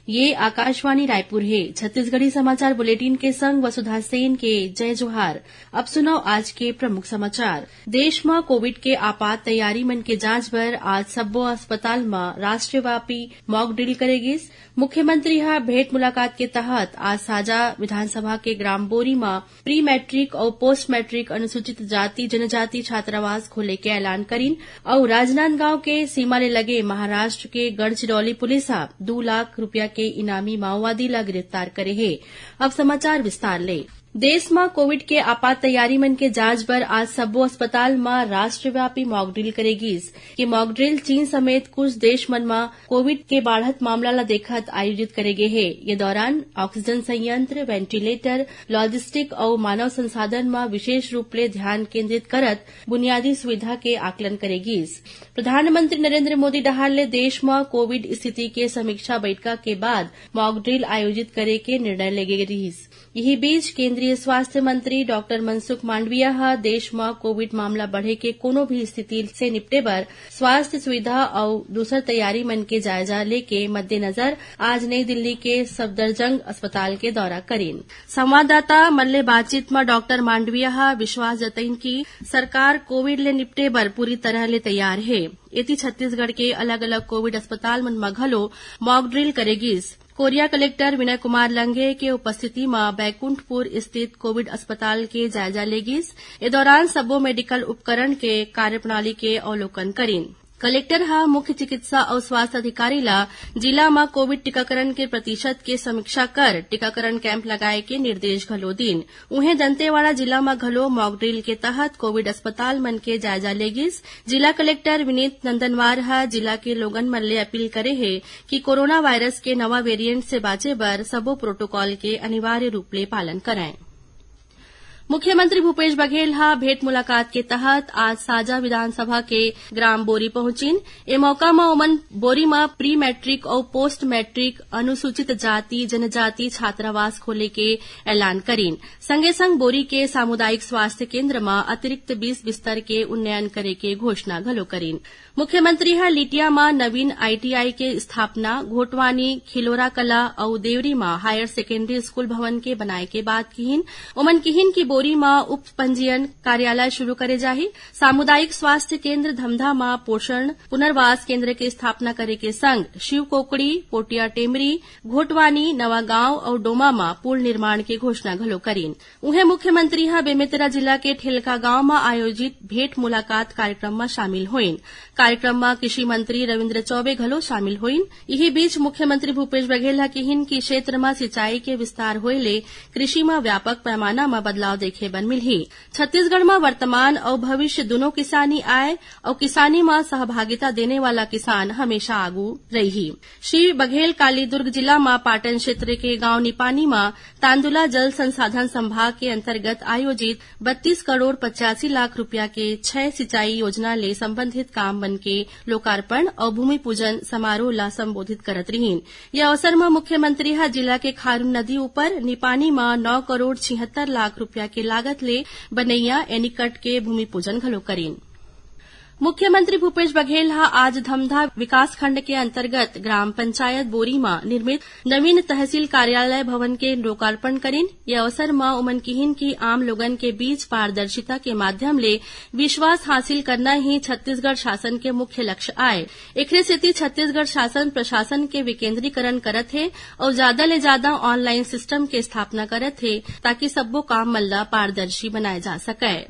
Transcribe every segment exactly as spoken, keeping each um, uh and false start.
ये आकाशवाणी रायपुर हे। छत्तीसगढ़ी समाचार बुलेटिन के संग वसुधा सेन के जय जोहार। अब सुनव आज के प्रमुख समाचार। देश म कोविड के आपात तैयारी मन के जांच बर आज सब्बो अस्पताल म राष्ट्रव्यापी मॉक ड्रिल करे गिस। मुख्यमंत्री ह भेंट मुलाकात के तहत आज साजा विधानसभा के ग्राम बोरी म प्री मैट्रिक अउ पोस्ट मैट्रिक अनुसूचित जाति जनजाति छात्रावास खोले के ऐलान करिन अउ राजनांदगांव के सीमा ले लगे महाराष्ट्र के गढ़चिरौली पुलिस ह दू लाख रुपया के इनामी माओवादी ला गिरफ्तार करे हे। अब समाचार विस्तार ले। देश म कोविड के आपात तैयारी मन के जांच बर आज सब्बो अस्पताल म राष्ट्रव्यापी मॉक ड्रिल करे गिस। ये मॉक ड्रिल चीन समेत कुछ देश मन म कोविड के बाढ़त मामला ल देखत आयोजित करे गे हे। ये दौरान ऑक्सीजन संयंत्र, वेंटिलेटर, लॉजिस्टिक अउ मानव संसाधन म विशेष रूप ले ध्यान केंद्रित करत बुनियादी सुविधा के आकलन करे गिस। प्रधानमंत्री नरेंद्र मोदी डहार ले देश म कोविड स्थिति के समीक्षा बैठका के बाद मॉक ड्रिल आयोजित करे के निर्णय लेगे रिहिस। इही बीच, केंद्रीय स्वास्थ्य मंत्री डॉक्टर मनसुख मांडविया ह देश म कोविड मामला बढ़े के कोनो भी स्थिति से निपटे बर स्वास्थ्य सुविधा अउ दूसर तैयारी मन के जायजा लेके मद्देनजर आज नई दिल्ली के सफदरजंग अस्पताल के दौरा करिन। संवाददाता मन ले बातचीत म डॉक्टर मांडविया ह विश्वास जतइन कि सरकार कोविड ले निपटे बर पूरी तरह ले तैयार हे। एती छत्तीसगढ़ के अलग-अलग कोविड अस्पताल मन म घलो मॉक ड्रिल करे गिस। कोरिया कलेक्टर विनय कुमार लंघे के उपस्थिति म बैकुंठपुर स्थित कोविड अस्पताल के जायजा ले गिस। ए दौरान सब्बो मेडिकल उपकरण के कार्यप्रणाली के अवलोकन करिन। कलेक्टर ह मुख्य चिकित्सा अउ स्वास्थ्य अधिकारी ला जिला म कोविड टीकाकरण के प्रतिशत के समीक्षा कर टीकाकरण कैंप लगाए के निर्देश घलो दीन। उहें, दंतेवाड़ा जिला म घलो मॉक ड्रिल के तहत कोविड अस्पताल मन के जायजा ले गिस। जिला कलेक्टर विनीत नंदनवार ह जिला के लोगन मन ले अपील करे हे कि कोरोना वायरस के नवा वेरिएंट से बांचे बर सबो प्रोटोकॉल के अनिवार्य रूप ले पालन करंय। मुख्यमंत्री भूपेश बघेल ह भेंट मुलाकात के तहत आज साजा विधानसभा के ग्राम बोरी पहुंचिन। ए मौका म ओमन बोरी म प्री मैट्रिक अउ पोस्ट मैट्रिक अनुसूचित जाति जनजाति छात्रावास खोले के ऐलान करिन। संगे संग बोरी के सामुदायिक स्वास्थ्य केंद्र म अतिरिक्त बीस बिस्तर के उन्नयन करे के घोषणा घलो करिन। मुख्यमंत्री ह लिटिया म नवीन आईटीआई के स्थापना, घोटवानी, खिलोरा कला अउ देवरी म हायर सेकेंडरी स्कूल भवन के बनाए के बात किहिन। ओमन किहिन कि बोरी म उप पंजीयन कार्यालय शुरू करे जाही। सामुदायिक स्वास्थ्य केंद्र धमधा म पोषण पुनर्वास केंद्र के स्थापना करे के संग शिवकोकड़ी, पोटिया टेमरी, घोटवानी, नवागांव अउ डोमा म पुल निर्माण के घोषणा घलो करिन। उहें, मुख्यमंत्री ह बेमेतरा जिला के ठेलका गांव म आयोजित भेंट मुलाकात कार्यक्रम म शामिल होइन। कार्यक्रम म कृषि मंत्री रविंद्र चौबे घलो शामिल होइन। इही बीच, मुख्यमंत्री भूपेश बघेल ह किहिन कि क्षेत्र म सिंचाई के विस्तार होए ले कृषि म व्यापक पैमाना म बदलाव देखे बर मिलही। छत्तीसगढ़ म वर्तमान अउ भविष्य दुनों किसानी आय अउ किसानी म सहभागिता देने वाला किसान हमेशा आगू रइही। श्री बघेल काली दुर्ग जिला म पाटन क्षेत्र के गांव निपानी म तांदुला जल संसाधन संभाग के अंतर्गत आयोजित बत्तीस करोड़ पचासी लाख रुपया के छह सिंचाई योजना ले संबंधित काम मन के लोकार्पण अउ भूमि पूजन समारोह ला संबोधित करत रिहिन। ये अवसर म मुख्यमंत्री ह जिला के खारून नदी ऊपर निपानी म नौ करोड़ छिहत्तर लाख रुपया के लागत ले बनइया एनीकट के भूमि पूजन घलो करिन। मुख्यमंत्री भूपेश बघेल ह आज धमधा विकासखंड के अंतर्गत ग्राम पंचायत बोरी म निर्मित नवीन तहसील कार्यालय भवन के लोकार्पण करिन। ये अवसर म ओमन किहिन कि आम लोगन के बीच पारदर्शिता के माध्यम ले विश्वास हासिल करना ही छत्तीसगढ़ शासन के मुख्य लक्ष्य आय। एखरे सेती छत्तीसगढ़ शासन प्रशासन के विकेंद्रीकरण करत हे अउ जादा ले जादा ऑनलाइन सिस्टम के स्थापना करत हे, ताकि सब्बो काम मन ल पारदर्शी बनाए जा सकय।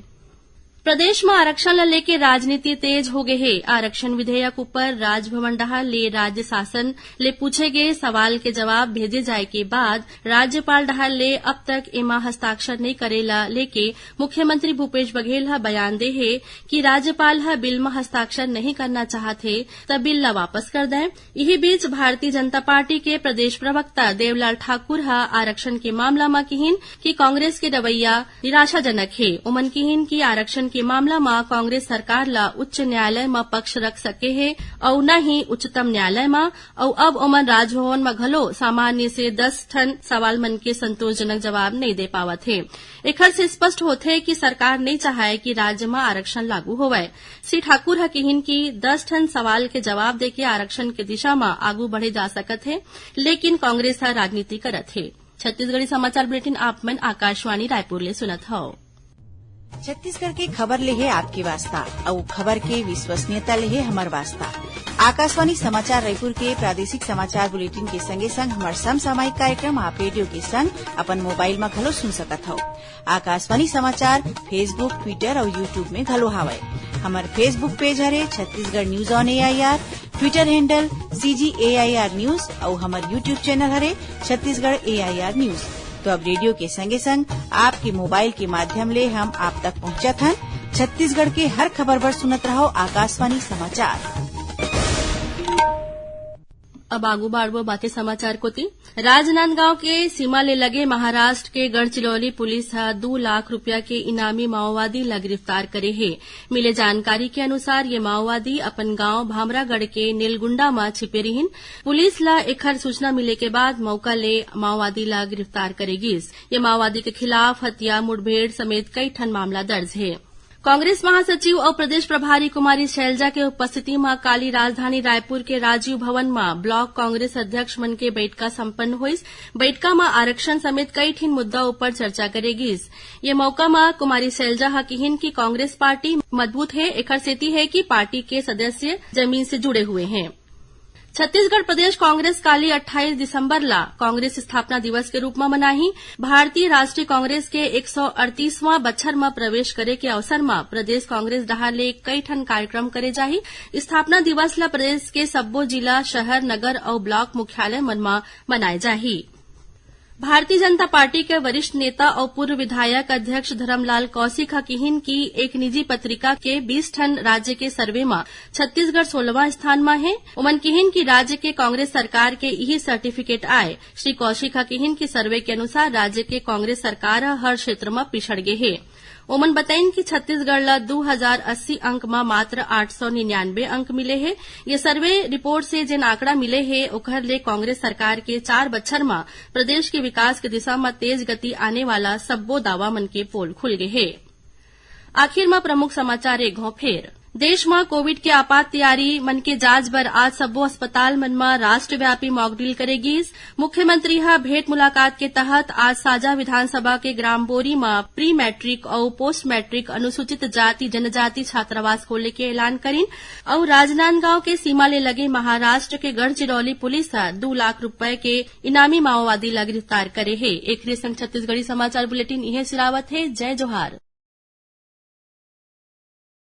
प्रदेश म आरक्षण ल लेके राजनीति तेज हो गे हे। आरक्षण विधेयक ऊपर राजभवन डहार ले राज्य शासन ले पूछे गे सवाल के जवाब भेजे जाय के बाद राज्यपाल डहार ले अब तक एमा हस्ताक्षर नइ करे ल लेके मुख्यमंत्री भूपेश बघेल ह बयान दे हे कि राज्यपाल ह बिल म हस्ताक्षर नहीं करना चाहत हे, त बिल ल वापस कर दें। इही बीच, भारतीय जनता पार्टी के प्रदेश प्रवक्ता देवलाल ठाकुर ह आरक्षण के मामला म किहिन कि कांग्रेस के रवैया निराशाजनक हे। ओमन किहिन कि आरक्षण के मामला म कांग्रेस सरकार ल उच्च न्यायालय म पक्ष रख सके हे अउ न ही उच्चतम न्यायालय म, अउ अब ओमन राजभवन म घलो सामान्य से दस ठन सवाल मन के संतोषजनक जवाब नइ दे पावत हे। एखर से स्पष्ट होथे कि सरकार नइ चाहय कि राज्य म आरक्षण लागू होवय। श्री ठाकुर ह किहिन कि दस ठन सवाल के जवाब देके आरक्षण के दिशा म आगू बढ़े जा सकत हे, लेकिन कांग्रेस ह राजनीति करत हे। छत्तीसगढ़ी समाचार बुलेटिन आप मन आकाशवाणी रायपुर ले सुनत हव। छत्तीसगढ़ के खबर ले हे आपके वास्ता, अउ खबर के विश्वसनीयता ले हे हमर वास्ता। आकाशवाणी समाचार रायपुर के प्रादेशिक समाचार बुलेटिन के संगे संग हमर समसामयिक कार्यक्रम आप रेडियो के संग अपन मोबाइल म घलो सुन सकत हव। आकाशवाणी समाचार Facebook, Twitter अउ YouTube में घलो हावय। हमर Facebook पेज हरे Chhattisgarh news on AIR, Twitter handle CG AIR news अउ हमर YouTube चैनल हरे छत्तीसगढ़ एआईआर न्यूज। तो अब रेडियो के संगे संग आपके मोबाइल के माध्यम ले हम आप तक पहुंचत हन। छत्तीसगढ़ के हर खबर बर सुनत रहव आकाशवाणी समाचार। अब आगू बाढ़बो बाकी समाचार कोति। राजनांदगांव के सीमा ले लगे महाराष्ट्र के गढ़चिरौली पुलिस ह दू लाख रुपया के इनामी माओवादी ल गिरफ्तार करे हे। मिले जानकारी के अनुसार, ये माओवादी अपन गांव भामरागढ़ के नेलगुंडा म छिपे रिहिन। पुलिस ल एखर सूचना मिले के बाद मौका ले माओवादी ल गिरफ्तार करे गिस। ये माओवादी के खिलाफ हत्या, मुठभेड़ समेत कई ठन मामला दर्ज हे। कांग्रेस महासचिव अउ प्रदेश प्रभारी कुमारी शैलजा के उपस्थिति म काली राजधानी रायपुर के राजीव भवन म ब्लॉक कांग्रेस अध्यक्ष मन के बइठका संपन्न होइस। बइठका म आरक्षण समेत कई ठिन मुद्दा ऊपर चर्चा करे गिस। ये मौका म कुमारी शैलजा ह किहिन कि कांग्रेस पार्टी मजबूत हे, एखर सेती हे कि पार्टी के सदस्य जमीन से जुड़े हुए हैं। छत्तीसगढ़ प्रदेश कांग्रेस काली अट्ठाईस दिसंबर ला कांग्रेस स्थापना दिवस के रूप म मनाही। भारतीय राष्ट्रीय कांग्रेस के एक सौ अड़तीसवां बछर म प्रवेश करे के अवसर म प्रदेश कांग्रेस डहार ले कई ठन कार्यक्रम करे जाही। स्थापना दिवस ला प्रदेश के सब्बो जिला, शहर, नगर अउ ब्लॉक मुख्यालय मन म मनाए जाही। भारतीय जनता पार्टी के वरिष्ठ नेता अउ पूर्व विधायक अध्यक्ष धरमलाल कौशिक ह किहिन कि एक निजी पत्रिका के बीस ठन राज्य के सर्वे म छत्तीसगढ़ सोलहवां स्थान म हे। ओमन किहिन कि राज्य के कांग्रेस सरकार के इही सर्टिफिकेट आय। श्री कौशिक ह किहिन कि सर्वे के अनुसार राज्य के कांग्रेस सरकार ह हर क्षेत्र म पिछड़ गे हे। ओमन बताइन कि छत्तीसगढ़ ल दू हजार अस्सी अंक म मात्र आठ सौ निन्यानवे अंक मिले हे। ये सर्वे रिपोर्ट से जेन आंकड़ा मिले हे, ओखर ले कांग्रेस सरकार के चार बछर म प्रदेश के विकास के दिशा म तेज गति आने वाला सब्बो दावा मन के पोल खुल गे हे। आखिर म प्रमुख समाचार एक घौं फेर। देश म कोविड के आपात तैयारी मन के जांच बर आज सब्बो अस्पताल मन म राष्ट्रव्यापी मॉक ड्रिल करे गिस। मुख्यमंत्री ह भेंट मुलाकात के तहत आज साजा विधानसभा के ग्राम बोरी म प्री मैट्रिक अउ पोस्ट मैट्रिक अनुसूचित जाति जनजाति छात्रावास खोले के ऐलान करिन। अउ राजनांदगांव के सीमा ले लगे महाराष्ट्र के गढ़चिरौली पुलिस ह दू लाख रुपए के इनामी माओवादी ला गिरफ्तार करे हे। एकरे संग छत्तीसगढ़ी समाचार बुलेटिन इहें सिरावत हे। जय जोहार।